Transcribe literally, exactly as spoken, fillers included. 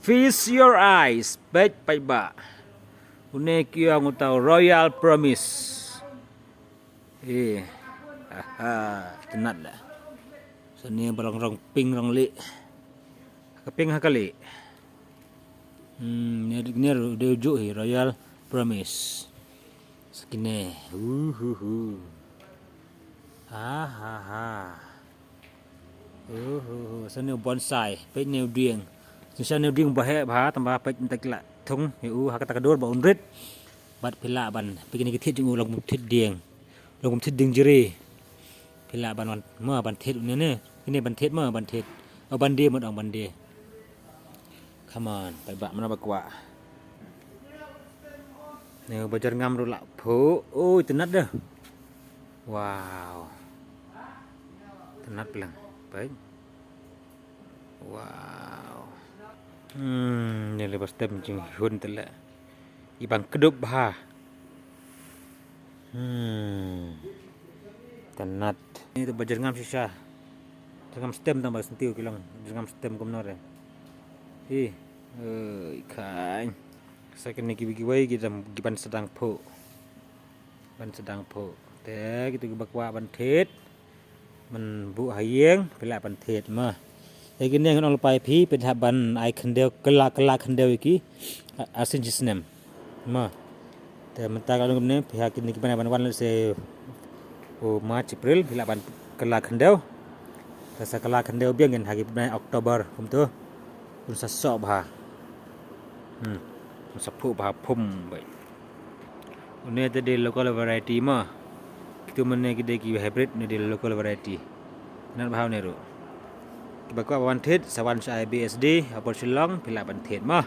Feast your eyes, peit, peit ba. Une ki ong uta u Royal Promise. Eh, aha, tynnat da. Sani ba rong rong pink rong lieh. Ka pink ha ka lieh. Hmm, ne ne de ju hi Royal Promise. Sakine. Uhuhu. Ha ha ha. Uhuhu. Sani u bonsai. Peit ne u dieng. Sani u dieng ba heh ba tang ba peit mynta ki la thung ïa u ha kata ka dur ba un rit. Bad phi lah ban peit kine ki thied jong u long kum thied dieng. Long kum thied dieng jri. Phi lah ban wan ma ban thied une ne. Kine ban thied ma ban thied. Oh ban die ma dang ban die. Come on, peit ba mano ba kwah. Ne ba jer ngam ruh lah phuh. Oi, tynnat dah. Wow. Tynnat plang. Peit. Wow. Hmm, ne le ba stem jinghun te le. I bang kdup bha. Hmm. Tynnat. Ni te ba jer ngam shisha. Jer ngam stem tang ba sentiw ki long. Jer ngam stem kumno re. Hi. Oi, khain. Sa kine ki kiwei ki dang ki ban sdang phuh. Ban sdang phuh. Te kito kiba kwah ban thied. Ban buh ha ïing, phi lah ban thied ma. Te kine ngan ong lypa ïa phi, phi hap ban ai khyndew, kylla, kylla khyndew ïa ki. A-, arsien shisnem. Ma. Te mynta ka long kumne, phi ha kine kiban ban wan lehse u March, April, phi lah ban kylla khyndew. Te sa kylla khyndew biang ngin ha ki bnai October kumto. Un sa soh bha. Hmm. Un sa phuh bha phum bha. Une te dei local variety ma. Kitu mynne ki dei ki hybrid, une dei local variety. Nat bha une ruh. Kiba kwah ban thied sa wan sha I B S D ha Port Shillong phi lah ban thied ma.